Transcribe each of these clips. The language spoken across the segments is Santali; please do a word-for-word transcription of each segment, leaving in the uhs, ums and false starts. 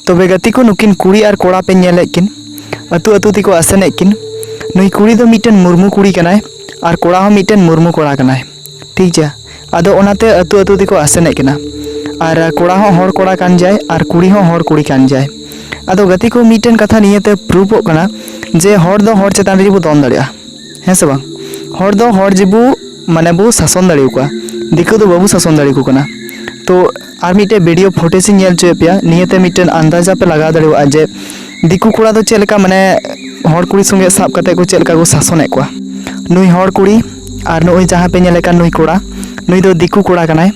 ᱛᱚᱵᱮ ᱜᱟᱛᱮ ᱠᱚ, ᱱᱩᱠᱤᱱ ᱠᱩᱲᱤ ᱟᱨ ᱠᱚᱲᱟ ᱯᱮ ᱧᱮᱞᱮᱫ ᱠᱤᱱ, ᱟᱹᱛᱩ ᱟᱹᱛᱩ ᱛᱮᱠᱚ ᱟᱥᱮᱱᱮᱫ ᱠᱤᱱ᱾ ᱱᱩᱭ ᱠᱩᱲᱤ ᱫᱚ ᱢᱤᱫᱴᱮᱱ ᱢᱩᱨᱢᱩ ᱠᱩᱲᱤ ᱠᱟᱱᱟᱭ ᱟᱨ ᱠᱚᱲᱟ ᱦᱚᱸ ᱢᱤᱫᱴᱮᱱ ᱢᱩᱨᱢᱩ ᱠᱚᱲᱟ ᱠᱟᱱᱟᱭ, ᱴᱷᱤᱠ ᱜᱮᱭᱟ᱾ ᱟᱫᱚ ᱚᱱᱟᱛᱮ ᱟᱹᱛᱩ ᱟᱹᱛᱩ ᱛᱮᱠᱚ ᱟᱥᱮᱱᱮᱫ ᱠᱤᱱᱟ᱾ ᱟᱨ ᱠᱚᱲᱟ ᱦᱚᱸ ᱦᱚᱲ ᱠᱚᱲᱟ ᱠᱟᱱ ᱜᱮᱭᱟᱭ ᱟᱨ ᱠᱩᱲᱤ ᱦᱚᱸ ᱦᱚᱲ ᱠᱩᱲᱤ ᱠᱟᱱ ᱜᱮᱭᱟᱭ᱾ ᱟᱫᱚ ᱜᱟᱛᱮ ᱠᱚ, ᱢᱤᱫᱴᱮᱱ ᱠᱟᱛᱷᱟ ᱱᱤᱭᱟᱹᱛᱮ ᱯᱨᱩᱯᱷᱚᱜ ᱠᱟᱱᱟ ᱡᱮ ᱦᱚᱲ ᱫᱚ ᱦᱚᱲ ᱪᱮᱛᱟᱱ ᱨᱮᱜᱮ ᱵᱚ ᱫᱚᱱ ᱫᱟᱲᱮᱭᱟᱜᱼᱟ, ᱦᱮᱸ ᱥᱮ ᱵᱟᱝ? ᱦᱚᱲ ᱫᱚ ᱦᱚᱲ ᱡᱮᱵᱚ, ᱢᱟᱱᱮ, ᱵᱚ ᱥᱟᱥᱚᱱ ᱫᱟᱲᱮᱭᱟᱠᱚᱣᱟ, ᱫᱤᱠᱩ ᱫᱚ ᱵᱟᱵᱚ ᱥᱟᱥᱚᱱ ᱫᱟᱲᱮᱭᱟᱠᱚ ᱠᱟᱱᱟ᱾ ᱛᱚ ᱟᱨ ᱢᱤᱫᱴᱮᱡ ᱵᱷᱤᱰᱤᱭᱳ ᱯᱷᱩᱴᱮᱡᱽ ᱤᱧ ᱧᱮᱞ ᱦᱚᱪᱚᱭᱮᱫ ᱯᱮᱭᱟ, ᱱᱤᱭᱟᱹᱛᱮ ᱢᱤᱫᱴᱮᱱ ᱟᱱᱫᱟᱡᱟ ᱯᱮ ᱞᱟᱜᱟᱣ ᱫᱟᱲᱮᱭᱟᱜᱼᱟ ᱡᱮ ᱫᱤᱠᱩ ᱠᱚᱲᱟ ᱫᱚ ᱪᱮᱫ ᱞᱮᱠᱟ, ᱢᱟᱱᱮ, ᱦᱚᱲ ᱠᱩᱲᱤ ᱥᱚᱸᱜᱮ ᱥᱟᱵ ᱠᱟᱛᱮ ᱠᱚ ᱪᱮᱫ ᱞᱮᱠᱟ ᱠᱚ ᱥᱟᱥᱚᱱᱮᱫ ᱠᱚᱣᱟ᱾ ᱱᱩᱭ ᱦᱚᱲ ᱠᱩᱲᱤ ᱟᱨ ᱱᱩᱜᱼᱩᱭ ᱡᱟᱦᱟᱸ ᱯᱮ ᱧᱮᱞᱮ ᱠᱟᱱ ᱱᱩᱭ ᱠᱚᱲᱟ, ᱱᱩᱭ ᱫᱚ ᱫᱤᱠᱩ ᱠᱚᱲᱟ ᱠᱟᱱᱟᱭ᱾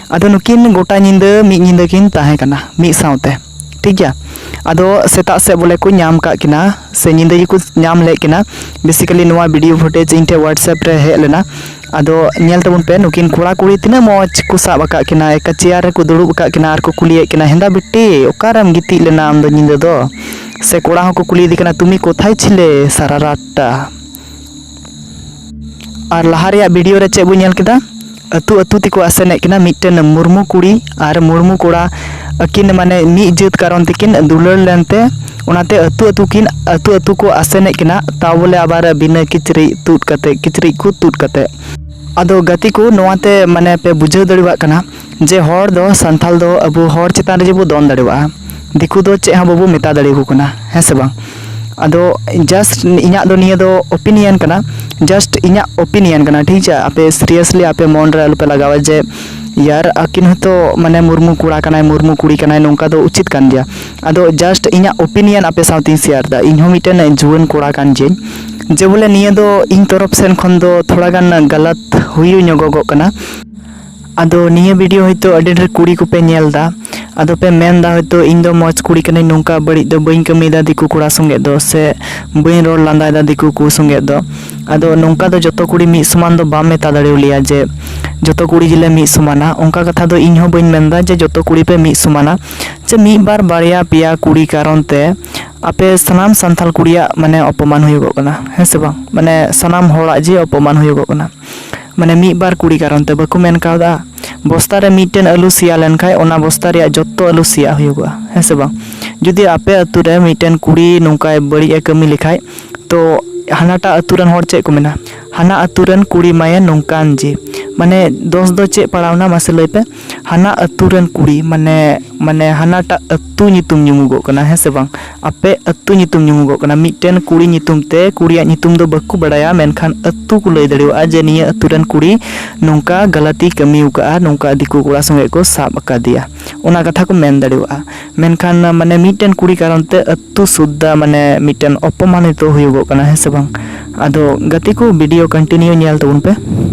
ᱟᱫᱚ ᱱᱩᱠᱤᱱ ᱜᱚᱴᱟ ᱧᱤᱫᱟᱹ, ᱢᱤᱫ ᱧᱤᱫᱟᱹ ᱠᱤᱱ ᱛᱟᱦᱮᱸ ᱠᱟᱱᱟ ᱢᱤᱫ ᱥᱟᱶᱛᱮ, ᱴᱷᱤᱠ ᱜᱮᱭᱟ᱾ ᱟᱫᱚ ᱥᱮᱛᱟᱜ ᱥᱮᱫ ᱵᱚᱞᱮ ᱠᱚ ᱧᱟᱢ ᱠᱟᱜ ᱠᱤᱱᱟ, ᱥᱮ ᱧᱤᱫᱟᱹ ᱜᱮᱠᱚ ᱧᱟᱢ ᱞᱮᱫ ᱠᱤᱱᱟ᱾ ᱵᱮᱥᱤᱠᱟᱞᱤ ᱱᱚᱣᱟ ᱵᱷᱤᱰᱤᱭᱳ ᱯᱷᱩᱴᱮᱡᱽ ᱤᱧ ᱴᱷᱮᱱ WhatsApp ᱨᱮ ᱦᱮᱡ ᱞᱮᱱᱟ᱾ ᱟᱫᱚ ᱧᱮᱞ ᱛᱟᱵᱚᱱ ᱯᱮ, ᱱᱩᱠᱤᱱ ᱠᱚᱲᱟ ᱠᱩᱲᱤ ᱛᱤᱱᱟᱹᱜ ᱢᱚᱡᱽ ᱠᱚ ᱥᱟᱵ ᱟᱠᱟᱫ ᱠᱤᱱᱟ, ᱮᱠᱟ ᱪᱮᱭᱟᱨ ᱨᱮᱠᱚ ᱫᱩᱲᱩᱵ ᱟᱠᱟᱫ ᱠᱤᱱᱟ ᱟᱨ ᱠᱚ ᱠᱩᱞᱤᱭᱮᱫ ᱠᱤᱱᱟ, "ᱦᱮᱸᱫᱟ ᱵᱤᱴᱤ, ᱚᱠᱟᱨᱮᱢ ᱜᱤᱛᱤᱡ ᱞᱮᱱᱟ ᱟᱢ ᱫᱚ ᱧᱤᱫᱟᱹ ᱫᱚ?" ᱥᱮ ᱠᱚᱲᱟ ᱦᱚᱸᱠᱚ ᱠᱩᱞᱤᱭᱮᱫᱮ ᱠᱟᱱᱟ, "ᱛᱩᱢᱤ ᱠᱳᱛᱷᱟᱭ ᱪᱷᱤᱞᱮ ᱥᱟᱨᱟ ᱨᱟᱛᱴᱟ?" ᱟᱨ ᱞᱟᱦᱟ ᱨᱮᱭᱟᱜ ᱵᱷᱤᱰᱤᱭᱳ ᱨᱮ ᱪᱮᱫ ᱵᱚᱱ ᱧᱮᱞ ᱠᱮᱫᱟ? ᱟᱹᱛᱩ ᱟᱹᱛᱩ ᱛᱮᱠᱚ ᱟᱥᱮᱱᱮᱫ ᱠᱤᱱᱟ, ᱢᱤᱫᱴᱮᱱ ᱢᱩᱨᱢᱩ ᱠᱩᱲᱤ ᱟᱨ ᱢᱩᱨᱢᱩ ᱠᱚᱲᱟ ᱟᱹᱠᱤᱱ, ᱢᱟᱱᱮ, ᱢᱤᱫ ᱡᱟᱹᱛ ᱠᱟᱨᱚᱱ ᱛᱮᱠᱤᱱ ᱫᱩᱞᱟᱹᱲ ᱞᱮᱱᱛᱮ, ᱚᱱᱟᱛᱮ ᱟᱹᱛᱩ ᱟᱹᱛᱩ ᱠᱤᱱ, ᱟᱹᱛᱩ ᱟᱹᱛᱩ ᱠᱚ ᱟᱥᱮᱱᱮᱫ ᱠᱤᱱᱟ᱾ ᱛᱟᱣ ᱵᱚᱞᱮ ᱟᱵᱟᱨ ᱵᱤᱱᱟᱹ ᱠᱤᱪᱨᱤᱡ ᱛᱩᱫ ᱠᱟᱛᱮ, ᱠᱤᱪᱨᱤᱡ ᱠᱚ ᱛᱩᱫ ᱠᱟᱛᱮ᱾ ᱟᱫᱚ ᱜᱟᱛᱮ ᱠᱚ, ᱱᱚᱣᱟᱛᱮ, ᱢᱟᱱᱮ, ᱯᱮ ᱵᱩᱡᱷᱟᱹᱣ ᱫᱟᱲᱮᱭᱟᱜ ᱠᱟᱱᱟ ᱡᱮ ᱦᱚᱲ ᱫᱚ, ᱥᱟᱱᱛᱟᱞ ᱫᱚ ᱟᱵᱚ ᱦᱚᱲ ᱪᱮᱛᱟᱱ ᱨᱮᱜᱮ ᱵᱚ ᱫᱚᱱ ᱫᱟᱲᱮᱭᱟᱜᱼᱟ᱾ ᱫᱤᱠᱩ ᱫᱚ ᱪᱮᱫ ᱦᱚᱸ ᱵᱟᱵᱚ ᱢᱮᱛᱟ ᱫᱟᱲᱮᱭᱟᱠᱚ ᱠᱟᱱᱟ, ᱦᱮᱸ ᱥᱮ ᱵᱟᱝ? ᱟᱫᱚ just ᱤᱧᱟᱹᱜ ᱫᱚ ᱱᱤᱭᱟᱹ ᱫᱚ opinion ᱠᱟᱱᱟ, just ᱤᱧᱟᱹᱜ opinion ᱠᱟᱱᱟ, ᱴᱷᱤᱠ ᱜᱮᱭᱟ? ᱟᱯᱮ seriously ᱟᱯᱮ ᱢᱚᱱ ᱨᱮ ᱟᱞᱚᱯᱮ ᱞᱟᱜᱟᱣᱟ ᱡᱮ ᱭᱟᱨ ᱟᱹᱠᱤᱱ ᱦᱚᱸᱛᱚ, ᱢᱟᱱᱮ, ᱢᱩᱨᱢᱩ ᱠᱚᱲᱟ ᱠᱟᱱᱟᱭ, ᱢᱩᱨᱢᱩ ᱠᱩᱲᱤ ᱠᱟᱱᱟᱭ, ᱱᱚᱝᱠᱟ ᱫᱚ ᱩᱪᱤᱛ ᱠᱟᱱ ᱜᱮᱭᱟ᱾ ᱟᱫᱚ just ᱤᱧᱟᱹᱜ opinion ᱟᱯᱮ ᱥᱟᱶᱛᱮᱧ share ᱮᱫᱟ, ᱤᱧ ᱦᱚᱸ ᱢᱤᱫᱴᱮᱱ ᱡᱩᱣᱟᱹᱱ ᱠᱚᱲᱟ ᱠᱟᱱ ᱜᱤᱭᱟᱹᱧ᱾ ᱡᱮ ᱵᱚᱞᱮ ᱱᱤᱭᱟᱹ ᱫᱚ ᱤᱧ ᱛᱚᱨᱚᱯ ᱥᱮᱱ ᱠᱷᱚᱱ ᱫᱚ ᱛᱷᱚᱲᱟ ᱜᱟᱱ ᱜᱟᱞᱟᱛ ᱦᱩᱭ ᱧᱚᱜᱚᱜᱚᱜ ᱠᱟᱱᱟ᱾ ᱟᱫᱚ ᱱᱤᱭᱟᱹ ᱵᱷᱤᱰᱤᱭᱳ ᱦᱚᱭᱛᱳ ᱟᱹᱰᱤ ᱰᱷᱮᱨ ᱠᱩᱲᱤ ᱠᱚᱯᱮ ᱧᱮᱞ ᱮᱫᱟ, ᱟᱫᱚ ᱯᱮ ᱢᱮᱱ ᱮᱫᱟ ᱦᱚᱭᱛᱳ ᱤᱧ ᱫᱚ ᱢᱚᱡᱽ ᱠᱩᱲᱤ ᱠᱟᱹᱱᱟᱹᱧ, ᱱᱚᱝᱠᱟ ᱵᱟᱹᱲᱤᱡ ᱫᱚ ᱵᱟᱹᱧ ᱠᱟᱹᱢᱤᱭᱮᱫᱟ ᱫᱤᱠᱩ ᱠᱚᱲᱟ ᱥᱚᱸᱜᱮ ᱫᱚ, ᱥᱮ ᱵᱟᱹᱧ ᱨᱚᱲ ᱞᱟᱸᱫᱟᱭᱮᱫᱟ ᱫᱤᱠᱩ ᱠᱚ ᱥᱚᱸᱜᱮ ᱫᱚ᱾ ᱟᱫᱚ ᱱᱚᱝᱠᱟ ᱫᱚ ᱡᱚᱛᱚ ᱠᱩᱲᱤ ᱢᱤᱫ ᱥᱚᱢᱟᱱ ᱫᱚ ᱵᱟᱢ ᱢᱮᱛᱟ ᱫᱟᱲᱮᱣᱟᱞᱮᱭᱟ ᱡᱮ ᱡᱚᱛᱚ ᱠᱩᱲᱤ ᱜᱮᱞᱮ ᱢᱤᱫ ᱥᱚᱢᱟᱱᱟ, ᱚᱱᱠᱟ ᱠᱟᱛᱷᱟ ᱫᱚ ᱤᱧ ᱦᱚᱸ ᱵᱟᱹᱧ ᱢᱮᱱᱫᱟ ᱡᱮ ᱡᱚᱛᱚ ᱠᱩᱲᱤ ᱯᱮ ᱢᱤᱫ ᱥᱚᱢᱟᱱᱟ᱾ ᱡᱮ ᱢᱤᱫ ᱵᱟᱨ ᱵᱟᱨᱭᱟ ᱯᱮᱭᱟ ᱠᱩᱲᱤ ᱠᱟᱨᱚᱱ ᱛᱮ ᱟᱯᱮ ᱥᱟᱱᱟᱢ ᱥᱟᱱᱛᱟᱲ ᱠᱩᱲᱤᱭᱟᱜ, ᱢᱟᱱᱮ, ᱚᱯᱚᱢᱟᱱ ᱦᱩᱭᱩᱜᱚᱜ ᱠᱟᱱᱟ, ᱦᱮᱸ ᱥᱮ ᱵᱟᱝ? ᱢᱟᱱᱮ, ᱥᱟᱱᱟᱢ ᱦᱚᱲᱟᱜ ᱡᱮ ᱚᱯᱚᱢᱟᱱ ᱦᱩᱭᱩᱜᱚᱜ ᱠᱟᱱᱟ, ᱢᱟᱱᱮ, ᱢᱤᱫ ᱵᱟᱨ ᱠᱩᱲᱤ ᱠᱟᱨᱚᱱ ᱛᱮ ᱵᱟᱠᱚ ᱢᱮᱱ ᱠᱟᱣᱫᱟ, ᱵᱚᱥᱛᱟ ᱨᱮ ᱢᱤᱫᱴᱮᱱ ᱟᱹᱞᱩ ᱥᱮᱭᱟ ᱞᱮᱱᱠᱷᱟᱡ ᱚᱱᱟ ᱵᱚᱥᱛᱟ ᱨᱮᱭᱟᱜ ᱡᱚᱛᱚ ᱟᱹᱞᱩ ᱥᱮᱭᱟ ᱦᱩᱭᱩᱜᱚᱜᱼᱟ, ᱦᱮᱸ ᱥᱮ ᱵᱟᱝ? ᱡᱩᱫᱤ ᱟᱯᱮ ᱟᱹᱛᱩ ᱨᱮ ᱢᱤᱫᱴᱮᱱ ᱠᱩᱲᱤ ᱱᱚᱝᱠᱟᱭ ᱵᱟᱹᱲᱤᱡ ᱮ ᱠᱟᱹᱢᱤ ᱞᱮᱠᱷᱟᱡ, ᱛᱚ ᱦᱟᱱᱟᱴᱟᱜ ᱟᱹᱛᱩ ᱨᱮᱱ ᱦᱚᱲ ᱪᱮᱫ ᱠᱚ ᱢᱮᱱᱟ? "ᱦᱟᱱᱟ ᱟᱹᱛᱩ ᱨᱮᱱ ᱠᱩᱲᱤ ᱢᱟᱭᱮ ᱱᱚᱝᱠᱟᱱ ᱡᱮ", ᱢᱟᱱᱮ ᱫᱚᱥ ᱫᱚ ᱪᱮᱫ ᱯᱟᱲᱟᱣᱱᱟ ᱢᱟᱥᱮ ᱞᱟᱹᱭ ᱯᱮ? ᱦᱟᱱᱟ ᱟᱹᱛᱩ ᱨᱮᱱ ᱠᱩᱲᱤ, ᱢᱟᱱᱮ, ᱢᱟᱱᱮ ᱦᱟᱱᱟᱴᱟᱜ ᱟᱹᱛᱩ ᱧᱩᱛᱩᱢ ᱧᱩᱢᱩᱜᱚᱜ ᱠᱟᱱᱟ, ᱦᱮᱸ ᱥᱮ ᱵᱟᱝ? ᱟᱯᱮ ᱟᱹᱛᱩ ᱧᱩᱛᱩᱢ ᱧᱩᱢᱩᱜᱚᱜ ᱠᱟᱱᱟ᱾ ᱢᱤᱫᱴᱮᱱ ᱠᱩᱲᱤ ᱧᱩᱛᱩᱢ ᱛᱮ ᱠᱩᱲᱤᱭᱟᱜ ᱧᱩᱛᱩᱢ ᱫᱚ ᱵᱟᱠᱚ ᱵᱟᱲᱟᱭᱟ, ᱢᱮᱱᱠᱷᱟᱱ ᱟᱹᱛᱩ ᱠᱚ ᱞᱟᱹᱭ ᱫᱟᱲᱮᱭᱟᱜᱼᱟ ᱡᱮ ᱱᱤᱭᱟᱹ ᱟᱹᱛᱩ ᱨᱮᱱ ᱠᱩᱲᱤ ᱱᱚᱝᱠᱟ ᱜᱟᱞᱟᱛᱤ ᱠᱟᱹᱢᱤ ᱟᱠᱟᱫᱼᱟ, ᱱᱚᱝᱠᱟ ᱫᱤᱠᱩ ᱠᱚᱲᱟ ᱥᱚᱸᱜᱮ ᱠᱚ ᱥᱟᱵ ᱟᱠᱟᱫᱮᱭᱟ, ᱚᱱᱟ ᱠᱟᱛᱷᱟ ᱠᱚ ᱢᱮᱱ ᱫᱟᱲᱮᱭᱟᱜᱼᱟ᱾ ᱢᱮᱱᱠᱷᱟᱱ ᱢᱟᱱᱮ ᱢᱤᱫᱴᱮᱱ ᱠᱩᱲᱤ ᱠᱟᱨᱚᱱ ᱛᱮ ᱟᱹᱛᱩ ᱥᱩᱫᱽᱫᱟ ᱢᱟᱱᱮ ᱢᱤᱫᱴᱮᱱ ᱚᱯᱚᱢᱟᱱᱤᱛᱚ ᱦᱩᱭᱩᱜᱚᱜ ᱠᱟᱱᱟ, ᱦᱮᱸ ᱥᱮ ᱵᱟᱝ? ᱟᱫᱚ ᱜᱟᱛᱮ ᱠᱚ, video continue ᱧᱮᱞ ᱛᱟᱵᱚᱱ ᱯᱮ᱾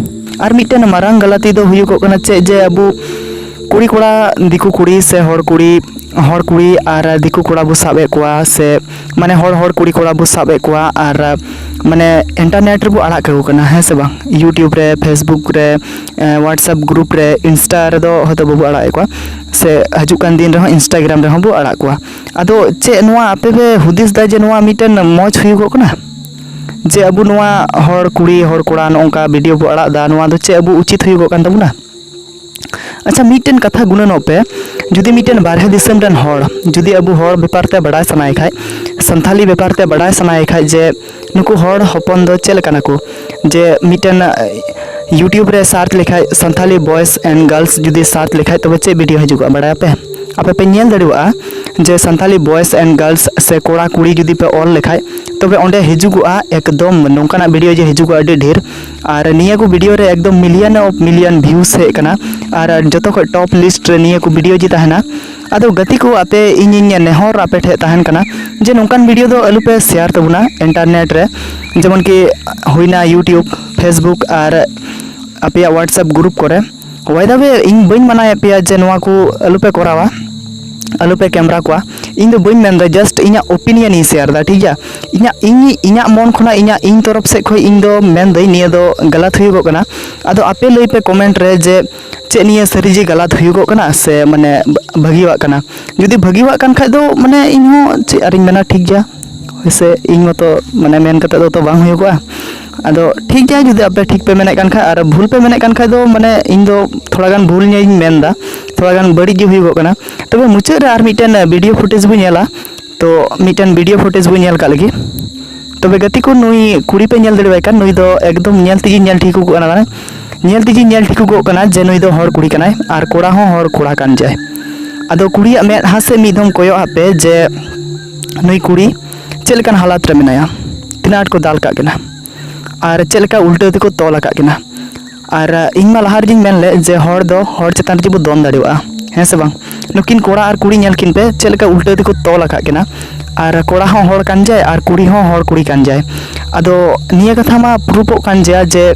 ᱟᱨ ᱢᱤᱫᱴᱮᱱ ᱢᱟᱨᱟᱝ ᱜᱟᱞᱟᱛᱤ ᱫᱚ ᱦᱩᱭᱩᱜᱚᱜ ᱠᱟᱱᱟ ᱪᱮᱫ, ᱡᱮ ᱟᱵᱚ ᱠᱩᱲᱤ ᱠᱚᱲᱟ, ᱫᱤᱠᱩ ᱠᱩᱲᱤ ᱥᱮ ᱦᱚᱲ ᱠᱩᱲᱤ, ᱦᱚᱲ ᱠᱩᱲᱤ ᱟᱨ ᱫᱤᱠᱩ ᱠᱚᱲᱟ ᱵᱚ ᱥᱟᱵ ᱮᱫ ᱠᱚᱣᱟ, ᱥᱮ ᱢᱟᱱᱮ ᱦᱚᱲ, ᱦᱚᱲ ᱠᱩᱲᱤ ᱠᱚᱲᱟ ᱵᱚ ᱥᱟᱵ ᱮᱫ ᱠᱚᱣᱟ, ᱟᱨ ᱢᱟᱱᱮ internet ᱨᱮᱵᱚ ᱟᱲᱟᱜ ᱠᱟᱠᱚ ᱠᱟᱱᱟ, ᱦᱮᱸ ᱥᱮ ᱵᱟᱝ? YouTube ᱨᱮ, Facebook ᱨᱮ, ᱮ, WhatsApp group ᱨᱮ, Insta ᱨᱮᱫᱚ ᱦᱚᱭᱛᱳ ᱵᱟᱵᱚ ᱟᱲᱟᱜ ᱮᱫ ᱠᱚᱣᱟ, ᱥᱮ ᱦᱤᱡᱩᱜ ᱠᱟᱱ ᱫᱤᱱ ᱨᱮᱦᱚᱸ Instagram ᱨᱮᱦᱚᱸ ᱵᱚ ᱟᱲᱟᱜ ᱠᱚᱣᱟ᱾ ᱟᱫᱚ ᱪᱮᱫ ᱱᱚᱣᱟ ᱟᱯᱮ ᱯᱮ ᱦᱩᱫᱤᱥ ᱫᱟ ᱡᱮ ᱱᱚᱣᱟ ᱢᱤᱫᱴᱮᱱ ᱢᱚᱡᱽ ᱦᱩᱭᱩᱜᱚᱜ ᱠᱟᱱᱟ? ᱡᱮ ᱟᱵᱚ ᱱᱚᱣᱟ ᱦᱚᱲ ᱠᱩᱲᱤ, ᱦᱚᱲ ᱠᱚᱲᱟ ᱱᱚᱜᱼᱚ ᱱᱚᱝᱠᱟ video ᱵᱚ ᱟᱲᱟᱜ ᱫᱟ, ᱱᱚᱣᱟ ᱫᱚ ᱪᱮᱫ ᱟᱵᱚ ᱩᱪᱤᱛ ᱦᱩᱭᱩᱜᱚᱜ ᱠᱟᱱ ᱛᱟᱵᱚᱱᱟ? ᱟᱪᱪᱷᱟ, ᱢᱤᱫᱴᱮᱱ ᱠᱟᱛᱷᱟ ᱜᱩᱱᱟᱹᱱᱚᱜ ᱯᱮ, ᱡᱩᱫᱤ ᱢᱤᱫᱴᱮᱱ ᱵᱟᱨᱦᱮ ᱫᱤᱥᱚᱢ ᱨᱮᱱ ᱦᱚᱲ ᱡᱩᱫᱤ ᱟᱵᱚ ᱦᱚᱲ ᱵᱮᱯᱟᱨ ᱛᱮ ᱵᱟᱲᱟᱭ ᱥᱟᱱᱟᱭᱮ ᱠᱷᱟᱡ, ᱥᱟᱱᱛᱷᱟᱞᱤ ᱵᱮᱯᱟᱨ ᱛᱮ ᱵᱟᱲᱟᱭ ᱥᱟᱱᱟᱭᱮ ᱠᱷᱟᱡ ᱡᱮ ᱱᱩᱠᱩ ᱦᱚᱲ ᱦᱚᱯᱚᱱ ᱫᱚ ᱪᱮᱫ ᱞᱮᱠᱟᱱᱟ ᱠᱚ, ᱡᱮ ᱢᱤᱫᱴᱮᱱ, ᱮ, YouTube ᱨᱮ search ᱞᱮᱠᱷᱟᱡ, Santhali boys and girls ᱡᱩᱫᱤ search ᱞᱮᱠᱷᱟᱡ, ᱛᱚᱵᱮ ᱪᱮᱫ video ᱦᱤᱡᱩᱜᱚᱜᱼᱟ ᱵᱟᱲᱟᱭᱟᱯᱮ? ᱟᱯᱮ ᱯᱮ ᱧᱮᱞ ᱫᱟᱲᱮᱭᱟᱜᱼᱟ ᱡᱮ Santhali boys and girls ᱥᱮ ᱠᱚᱲᱟ ᱠᱩᱲᱤ ᱡᱩᱫᱤ ᱯᱮ ᱚᱞ ᱞᱮᱠᱷᱟᱡ, ᱛᱚᱵᱮ ᱚᱸᱰᱮ ᱦᱤᱡᱩᱜᱚᱜᱼᱟ ᱮᱠᱫᱚᱢ ᱱᱚᱝᱠᱟᱱᱟᱜ video ᱡᱮ ᱦᱤᱡᱩᱜᱚᱜᱼᱟ ᱟᱹᱰᱤ ᱰᱷᱮᱨ᱾ ᱟᱨ ᱱᱤᱭᱟᱹ ᱠᱚ video ᱨᱮ ᱮᱠᱫᱚᱢ million of million views ᱦᱮᱡ ᱟᱠᱟᱱᱟ᱾ ᱟᱨ ᱡᱚᱛᱚ ᱠᱷᱚᱡ top list ᱨᱮ ᱱᱤᱭᱟᱹ ᱠᱚ video ᱡᱮ ᱛᱟᱦᱮᱱᱟ᱾ ᱟᱫᱚ ᱜᱟᱛᱮ ᱠᱚ, ᱟᱯᱮ, ᱤᱧᱤᱧ ᱱᱮᱦᱚᱨ ᱟᱯᱮ ᱴᱷᱮᱡ ᱛᱟᱦᱮᱱ ᱠᱟᱱᱟ ᱡᱮ ᱱᱚᱝᱠᱟᱱ video ᱫᱚ ᱟᱞᱚᱯᱮ share ᱛᱟᱵᱚᱱᱟ internet ᱨᱮ᱾ ᱡᱮᱢᱚᱱ ᱠᱤ ᱦᱩᱭᱱᱟ YouTube, Facebook ᱟᱨ ᱟᱯᱮᱭᱟᱜ WhatsApp group ᱠᱚᱨᱮ᱾ By the way, ᱤᱧ ᱵᱟᱹᱧ ᱢᱟᱱᱟᱭᱮᱫ ᱯᱮᱭᱟ ᱡᱮ ᱱᱚᱣᱟ ᱠᱚ ᱟᱞᱚᱯᱮ ᱠᱚᱨᱟᱣᱟ, ᱟᱞᱚᱯᱮ camera ᱠᱚᱣᱟ᱾ ᱤᱧ ᱫᱚ ᱵᱟᱹᱧ ᱢᱮᱱᱫᱟ, just ᱤᱧᱟᱹᱜ opinion ᱤᱧ share ᱫᱟ, ᱴᱷᱤᱠ ᱜᱮᱭᱟ? ᱤᱧᱟᱹᱜ, ᱤᱧ, ᱤᱧᱟᱹᱜ ᱢᱚᱱ ᱠᱷᱚᱱᱟᱜ, ᱤᱧᱟᱹᱜ, ᱤᱧ ᱛᱚᱨᱚᱯ ᱥᱮᱫ ᱠᱷᱚᱱ ᱤᱧ ᱫᱚ ᱢᱮᱱᱫᱟᱹᱧ ᱱᱤᱭᱟᱹ ᱫᱚ ᱜᱟᱞᱟᱛ ᱦᱩᱭᱩᱜᱚᱜ ᱠᱟᱱᱟ᱾ ᱟᱫᱚ ᱟᱯᱮ ᱞᱟᱹᱭ ᱯᱮ comment ᱨᱮ ᱡᱮ ᱪᱮᱫ ᱱᱤᱭᱟᱹ ᱥᱟᱹᱨᱤ ᱡᱮ ᱜᱟᱞᱟᱛ ᱦᱩᱭᱩᱜᱚᱜ ᱠᱟᱱᱟ ᱥᱮ ᱢᱟᱱᱮ ᱵᱷᱟᱹᱜᱤᱣᱟᱜ ᱠᱟᱱᱟ? ᱡᱩᱫᱤ ᱵᱷᱟᱹᱜᱤᱣᱟᱜ ᱠᱟᱱ ᱠᱷᱟᱡ ᱫᱚ ᱢᱟᱱᱮ ᱤᱧ ᱦᱚᱸ ᱪᱮᱫ ᱟᱨᱤᱧ ᱢᱮᱱᱟ, ᱴᱷᱤᱠ ᱜᱮᱭᱟ᱾ ᱦᱳᱭᱥᱮ, ᱤᱧ ᱢᱚᱛᱚ ᱢᱟᱱᱮ ᱢᱮᱱ ᱠᱟᱛᱮ ᱫᱚ ᱛᱚ ᱵᱟᱝ ᱦᱩᱭᱩᱜᱚᱜᱼᱟ᱾ ᱟᱫᱚ ᱴᱷᱤᱠ ᱜᱮᱭᱟ, ᱡᱩᱫᱤ ᱟᱯᱮ ᱴᱷᱤᱠ ᱯᱮ ᱢᱮᱱᱮᱫ ᱠᱟᱱ ᱠᱷᱟᱡ, ᱟᱨ ᱵᱷᱩᱞ ᱯᱮ ᱢᱮᱱᱮᱫ ᱠᱟᱱ ᱠᱷᱟᱡ ᱫᱚ ᱢᱟᱱᱮ ᱤᱧ ᱫᱚ ᱛᱷᱚᱲᱟ ᱜᱟᱱ ᱵᱷᱩᱞ ᱧᱚᱜ ᱤᱧ ᱢᱮᱱᱫᱟ, ᱛᱷᱚᱲᱟ ᱜᱟᱱ ᱵᱟᱹᱲᱤᱡ ᱜᱮ ᱦᱩᱭᱩᱜᱚᱜ ᱠᱟᱱᱟ᱾ ᱛᱚᱵᱮ ᱢᱩᱪᱟᱹᱫ ᱨᱮ ᱟᱨ ᱢᱤᱫᱴᱮᱱ video footage ᱵᱚᱱ ᱧᱮᱞᱟ᱾ ᱛᱚ ᱢᱤᱫᱴᱮᱱ video footage ᱵᱚᱱ ᱧᱮᱞ ᱠᱟᱜ ᱞᱮᱜᱮ᱾ ᱛᱚᱵᱮ ᱜᱟᱛᱮ ᱠᱚ, ᱱᱩᱭ ᱠᱩᱲᱤ ᱯᱮ ᱧᱮᱞ ᱫᱟᱲᱮᱣᱟᱭ ᱠᱟᱱ, ᱱᱩᱭ ᱫᱚ ᱮᱠᱫᱚᱢ ᱧᱮᱞ ᱛᱮᱜᱮ ᱧᱮᱞ ᱴᱷᱤᱠᱚᱜᱚᱜ ᱠᱟᱱᱟ, ᱢᱟᱱᱮ ᱧᱮᱞ ᱛᱮᱜᱮ ᱧᱮᱞ ᱴᱷᱤᱠᱚᱜᱚᱜ ᱠᱟᱱᱟ ᱡᱮ ᱱᱩᱭ ᱫᱚ ᱦᱚᱲ ᱠᱩᱲᱤ ᱠᱟᱱᱟᱭ ᱟᱨ ᱠᱚᱲᱟ ᱦᱚᱸ ᱦᱚᱲ ᱠᱚᱲᱟ ᱠᱟᱱ ᱜᱮᱭᱟᱭ᱾ ᱟᱫᱚ ᱠᱩᱲᱤᱭᱟᱜ ᱢᱮᱫᱦᱟ ᱥᱮᱫ ᱢᱤᱫ ᱫᱷᱚᱢ ᱠᱚᱭᱚᱜ ᱟᱜ ᱯᱮ ᱡᱮ ᱱᱩᱭ ᱠᱩᱲᱤ ᱪᱮᱫ ᱞᱮᱠᱟᱱ ᱦᱟᱞᱟᱛ ᱨᱮ ᱢᱮᱱᱟᱭᱟ, ᱛᱤᱱᱟᱹᱜ ᱟᱸᱴ ᱠᱚ ᱫᱟᱞ ᱠᱟᱜ ᱠᱤᱱᱟ ᱟᱨ ᱪᱮᱫ ᱞᱮᱠᱟ ᱩᱞᱴᱟᱹ ᱛᱮᱠᱚ ᱛᱚᱞ ᱟᱠᱟᱫ ᱠᱤᱱᱟ᱾ ᱟᱨ ᱤᱧ ᱢᱟ ᱞᱟᱦᱟ ᱨᱮᱜᱮᱧ ᱢᱮᱱ ᱞᱮᱫ ᱡᱮ ᱦᱚᱲ ᱫᱚ ᱦᱚᱲ ᱪᱮᱛᱟᱱ ᱨᱮᱜᱮ ᱵᱚ ᱫᱚᱱ ᱫᱟᱲᱮᱭᱟᱜᱼᱟ, ᱦᱮᱸ ᱥᱮ ᱵᱟᱝ? ᱱᱩᱠᱤᱱ ᱠᱚᱲᱟ ᱟᱨ ᱠᱩᱲᱤ ᱧᱮᱞ ᱠᱤᱱ ᱯᱮ, ᱪᱮᱫ ᱞᱮᱠᱟ ᱩᱞᱴᱟᱹ ᱛᱮᱠᱚ ᱛᱚᱞ ᱟᱠᱟᱫ ᱠᱤᱱᱟ᱾ ᱟᱨ ᱠᱚᱲᱟ ᱦᱚᱸ ᱦᱚᱲ ᱠᱟᱱ ᱜᱮᱭᱟᱭ ᱟᱨ ᱠᱩᱲᱤ ᱦᱚᱸ ᱦᱚᱲ ᱠᱩᱲᱤ ᱠᱟᱱ ᱜᱮᱭᱟᱭ᱾ ᱟᱫᱚ ᱱᱤᱭᱟᱹ ᱠᱟᱛᱷᱟ ᱢᱟ ᱯᱨᱩᱯᱚᱜ ᱠᱟᱱ ᱜᱮᱭᱟ ᱡᱮ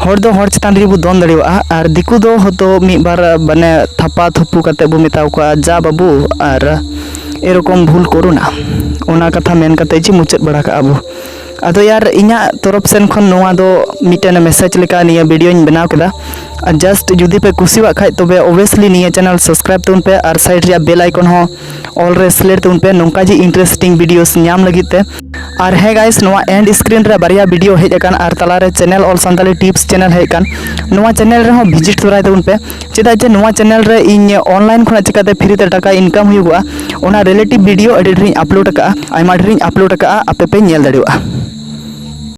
ᱦᱚᱲ ᱫᱚ ᱦᱚᱲ ᱪᱮᱛᱟᱱ ᱨᱮᱜᱮ ᱵᱚ ᱫᱚᱱ ᱫᱟᱲᱮᱭᱟᱜᱼᱟ, ᱟᱨ ᱫᱤᱠᱩ ᱫᱚ ᱦᱚᱭᱛᱳ ᱢᱤᱫ ᱵᱟᱨ ᱢᱟᱱᱮ ᱛᱷᱟᱯᱟ ᱛᱷᱩᱯᱩ ᱠᱟᱛᱮ ᱵᱚ ᱢᱮᱛᱟ ᱠᱚᱣᱟ, "ᱡᱟ ᱵᱟᱹᱵᱩ", ᱟᱨ ᱮᱨᱚᱠᱚᱢ ᱵᱷᱩᱞ ᱠᱚᱨᱚ ᱱᱟ, ᱚᱱᱟ ᱠᱟᱛᱷᱟ ᱢᱮᱱ ᱠᱟᱛᱮ ᱪᱮ ᱢᱩᱪᱟᱹᱫ ᱵᱟᱲᱟ ᱠᱟᱜᱼᱟ ᱵᱚ᱾ ᱟᱫᱚ ᱭᱟᱨ, ᱤᱧᱟᱹᱜ ᱛᱚᱨᱚᱯ ᱥᱮᱱ ᱠᱷᱚᱱ ᱱᱚᱣᱟ ᱫᱚ ᱢᱤᱫᱴᱮᱱ message ᱞᱮᱠᱟ ᱱᱤᱭᱟᱹ videoᱧ ᱵᱮᱱᱟᱣ ᱠᱮᱫᱟ᱾ ᱟᱨ just ᱡᱩᱫᱤ ᱯᱮ ᱠᱩᱥᱤᱣᱟᱜ ᱠᱷᱟᱡ, ᱛᱚᱵᱮ obviously ᱱᱤᱭᱟᱹ channel subscribe ᱛᱟᱵᱚᱱ ᱯᱮ ᱟᱨ side ᱨᱮᱭᱟᱜ bell icon ᱦᱚᱸ all ᱨᱮ select ᱛᱟᱵᱚᱱ ᱯᱮ, ᱱᱚᱝᱠᱟ ᱡᱮ interesting videos ᱧᱟᱢ ᱞᱟᱹᱜᱤᱫ ᱛᱮ᱾ ᱟᱨ ᱦᱮᱸ guys, ᱱᱚᱣᱟ end screen ᱨᱮ ᱵᱟᱨᱭᱟ video ᱦᱮᱡ ᱟᱠᱟᱱ ᱟᱨ ᱛᱟᱞᱟᱨᱮ channel All Santali Tips channel ᱦᱮᱡ ᱟᱠᱟᱱ, ᱱᱚᱣᱟ channel ᱨᱮᱦᱚᱸ visit ᱛᱚᱨᱟᱭ ᱛᱟᱵᱚᱱ ᱯᱮ᱾ ᱪᱮᱫᱟᱜ ᱡᱮ ᱱᱚᱣᱟ channel ᱨᱮ ᱤᱧ online ᱠᱷᱚᱱᱟᱜ ᱪᱤᱠᱟᱛᱮ free ᱛᱮ ᱴᱟᱠᱟ income ᱦᱩᱭᱩᱜᱚᱜᱼᱟ, ᱚᱱᱟ relative video ᱟᱹᱰᱤ ᱰᱷᱮᱨᱤᱧ upload ᱟᱠᱟᱫᱼᱟ, ᱟᱭᱢᱟ ᱰᱷᱮᱨᱤᱧ upload ᱟᱠᱟᱫᱼᱟ, ᱟᱯᱮ ᱯᱮ ᱧᱮᱞ ᱫᱟᱲᱮᱭᱟᱜᱼᱟ᱾